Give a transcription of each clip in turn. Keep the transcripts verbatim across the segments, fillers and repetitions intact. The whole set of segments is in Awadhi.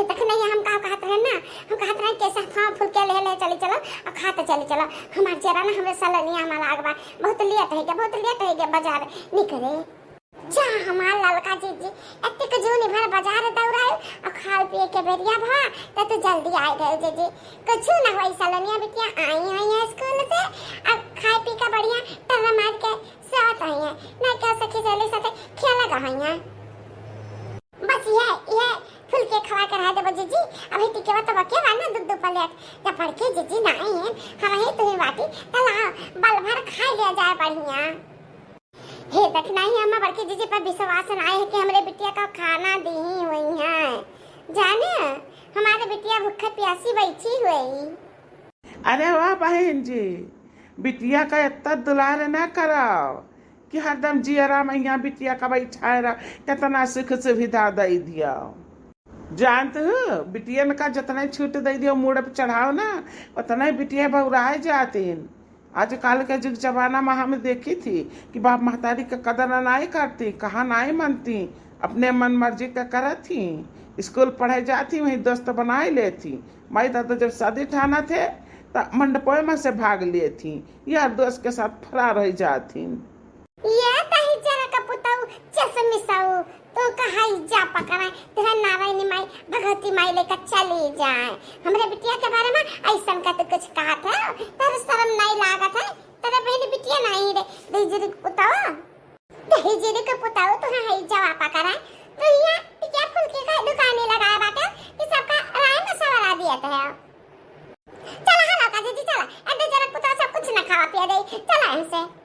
देख नहीं, हम का कहत रहे ना, हम कहत रहे कैसे हाथ फुलके ले ले चली चलो, और खाते चली चलो। हमार जरा ना हमरे सलनिया में लाग बा, बहुत लेट है गया, बहुत लेट है गया बाजार निकले। जा हमार ललका जीजी, एतिक जूनी भर बाजार दौड़ाए और खाए पिए के बेरिया भवा, त तू जल्दी आए गए जीजी। कुछ ना होई सलनिया बिटिया आई हुई है स्कूल से, अब खाए पी के बढ़िया टर्रा मार के सोत आई है, ना क्या सखी सहेली साथे खेला गई है। बस ये, ये फुलके खवा के रह देबो जीजी, अभी टिकेवा तो बके बा ना दू दू प्लेट, जब बड़के जीजी ना आई है, हम ही तुम्हें बाटी, त लाओ बल भर खा लिया जाए बढ़िया। हे दखिनाही, अम्मा बड़की जीजी पर विश्वास नाई है कि हमरे बिटिया का खाना दीही हुई हैं। जाने, हमारे बिटिया भूखे प्यासी बैठी हुई। अरे वाह बहन जी, बिटिया का इतना दुलार ना कराओ कि हरदम जियरा मैया बिटिया का बैठाए रह, कितना सुख सुविधा दे दिया। जानत हो, बिटियन का जितना छूट दे दियो, मूड़ पे चढ़ाओ ना, उतना ही बिटिया बौराए जातीन। आजकल के जुग जमाना में हम देखी थी कि बाप महतारी का कदर नाई करती, कहा नाई मानती, अपने मन मर्जी का करत थी। स्कूल पढ़े जाती, वहीं दोस्त बनाए लेती। माई दादा जब शादी ठाना थे, त मंडपोए में से भाग लिए थी, यार दोस्त के साथ फरार हो जाती। ये दहिजरा का पुतऊ चश्मिसाऊ, तू कहाई जा पकड़ाए, तुहे नारायणी माई, भगवती माई लेकर चली जाए। हमरे बिटिया के बारे में ऐसन का तू कुछ कहत है, तेरे शर्म नहीं लागत है, तेरे बहन बिटिया नहीं रे, दहिजरी के पुतऊ, दहिजरी के पुतऊ, तुहे है जवा पकड़ाए, तू यहाँ क्या फुलकी का दुकानी लगाए बाटे कि सबका राय मशवरा दिए थे। चला हलो का जीजी, चला, ए दहिजरा के पुतऊ सब कुछ न खावा पिया दे, चला यहाँ से।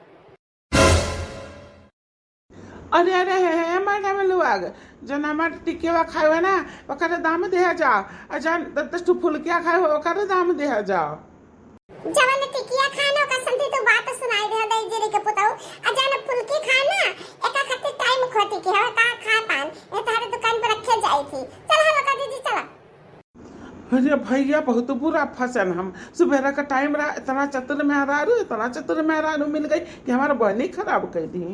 अरे, अरे, हे, हे, मैडम लोग, जौन हमार टिकेवा खाए ना, ओकर दाम देहा जाओ, आ जौन दस दस ठो फुलकिया खाए हो, ओकर दाम देहा जाओ। जवन टिकिया खाए ना, ओकर समधी तू बात सुनाई दे, दहिजरी के पुतऊ, आ जौन फुलकी खाए ना, एका खातिर टाइम खोटी के हवे, का खा पान, ये तोहरे दुकान पर रखे जाई थी। चल, हलो का जीजी, चला। अरे भैया, बहुत बुरा फंसन हम। सुबेरा का टाइम रहा, इतना चतुर मेहरारू, इतना चतुर मेहरारू मिल गई कि हमारा बहनी खराब कर दी।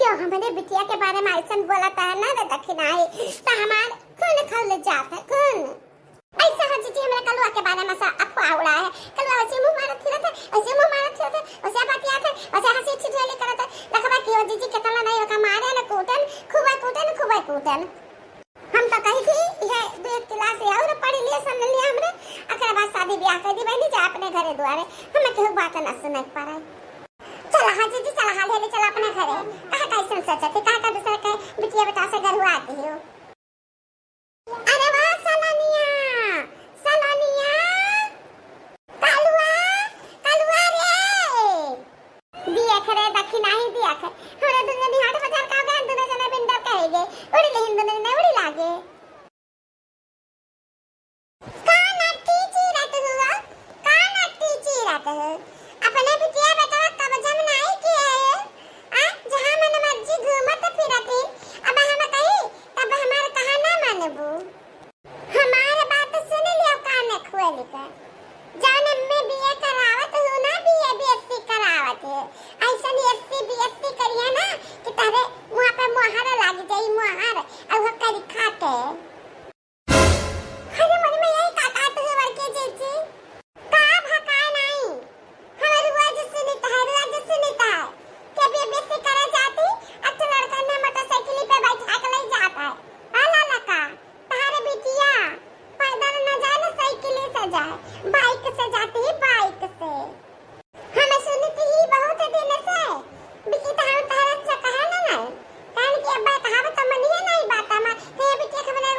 क्यों हमरे बिटिया के बारे में ऐसन बोलत है ना रे दखिनाही, तो हमार खून खौल जात है, खून। ऐसा है जीजी, हमरे कलुआ के बारे में सा अफवाह उड़ा है। कलुआ वैसे मुंह मारत फिरत है, वैसे मुंह मारत फिरत है, वैसे बतियात है, वैसे हंसी ठिठोली करत है। देखबा कि वो जीजी कितना नहीं ओका मारे न कूटन, खूबे कूटन, खूबे कूटन। हम तो कही थी, यह दो एक क्लास और पढ़ लिए, समझ लिया हमरे, ओकरे बाद शादी ब्याह कर दी बहनी, जा अपने घरे दुआरे, हमें केहू बात न सुने के पड़े। चला हाँ जीजी, चला हाँ, ले चला अपने घरे। कहा कैसन सोचत है, कहा का दूसरा के बिटिया बेटा से गरुआ आती हो। अरे वाह सलोनिया, सलोनिया, कलुआ, कलुआ रे। दिया खे रे दखिनाही दिया खे। हमरा दुनो जनी हाट बाजार का गए, दुनो जना बिंदर कहे गए। उड़ी लेहिन दुनो जने उड़ी लागे। का नट्टी चीरत हुआ? का नट्टी चीरत हो? अपने बिटिया बेटवा कब्जा में नाई किए हो? आ, जहाँ मन मर्जी घूमत फिरत ही। अब हम कही, तब हमार कहा ना मानबू। हमार बात सुन लियो कान खोल के। जौन एम्मे बीए करावत हूँ ना, बीए बीएससी करावत हूँ, ऐसन एससी बीएससी करिए ना कि तहरे मुँह पे मोहर लाग जाई, मोहर, और वो करी खा के। अरे मोरी मैया, ई का कहत हूँ बड़की जीजी? का भकाए नाई? हम रोज सुनित है, रोज सुनित है। के बीएससी करे जाती, अठ लड़का ने मोटरसाइकिल पे बैठा के ले जात है। आ ललका, तहार बिटिया पैदल न जाए, न साइकिल से जाए, बाइक से जाती है, बाइक से। हम सुनित ही बहुत दिन से, बिकी तो हम तहरे से कहे ना नहीं, कारण कि अब कहावत तो मनिए नहीं बात हम, हे बिटिया के बने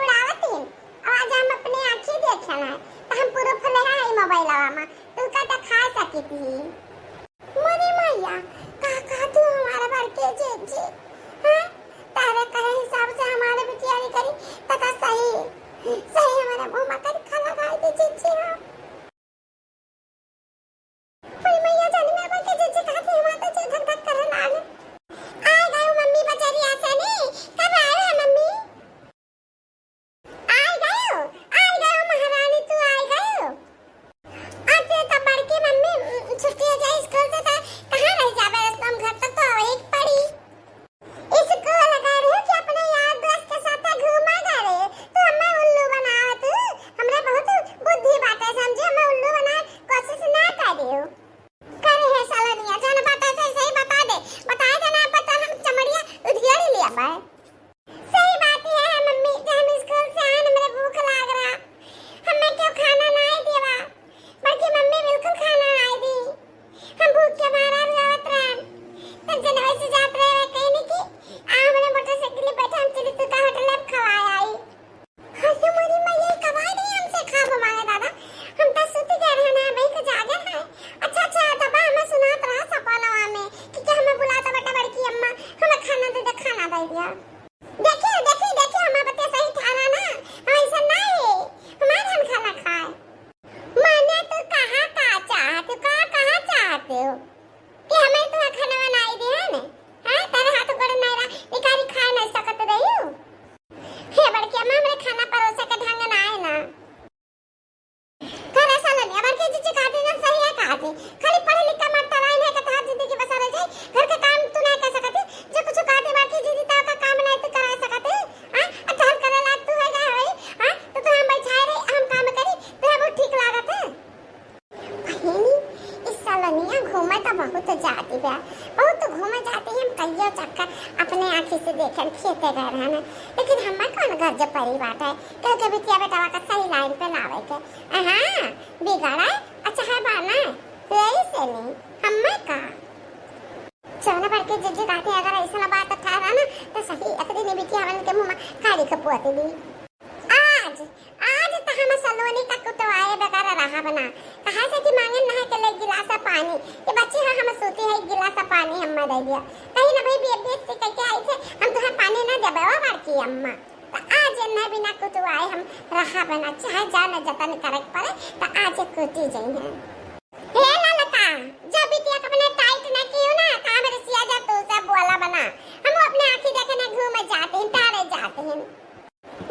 हमरे खाना परोसे के ढंग ना आए ना। करे सलोनिया, बड़की जीजी कहती ना, सही है कहती। खाली पढ़े लिख के मरता रहे नहीं, तो तोहार जिंदगी बसर जाई। घर के काम तू नहीं कर सकती, जो कुछ कहती बड़की जीजी, तो का काम नहीं तू करा सकती। हाँ, आ टहल करे लाग तू है गए होई। हाँ, तो तू हम बैठाए रही, हम काम करी, तो हम ठीक लागत है। बहिनी, ई सलोनिया घूमे तो बहुत जाती बा, बहुत घूमे जाती है। हम कहियो चक्कर अपने आँखी से देखेन, खेते गए रहन, लेकिन हमें कौन गर्ज परी बाटे, कह के बिटिया बेटवा का सही लाइन पे लावे के। हाँ, बिगड़े अच्छा है बाना, यही से नहीं, हमें का। चौना बड़की जीजी कहती, अगर ऐसा बात ठहरा ना, तो सही एक दिन बिटिया हमन के मुँह में काली के पोती दी। आज, आज त हम सलोनी का कुटवाए बगैर रहा बना। कहाँ से कि मांगे नहा के ले गिलास पानी। ये बच्ची है, हम सूती है, गिलास पानी हम दे दिया। कहीं ना भाई, बे-, बेइज्जती करके आई थे, हम तुम्हें पानी ना देबे, ओ बड़की अम्मा। तो आज इन्हें बिना कुटवाए हम रहा बना, चाहे जान जतन करे के पड़े, तो आज कुटी जाई हैं। हे ललका, जब बिटिया के अपने टाइट ना कियो ना, तो हमरे सिया जा तू से बोला बना। हम अपने आँखी देखे ना घूमे जाते हैं, टहरे जाते हैं।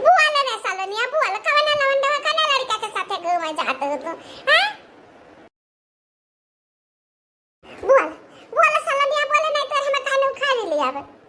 बोल रे सलोनिया, बोल, कवना लवंडवा, कवना लड़का के साथे घूमे जात हो तू, हाँ? बोल, बोल सलोनिया, बोल, नहीं तो हम कान उखाड़ लिया अब।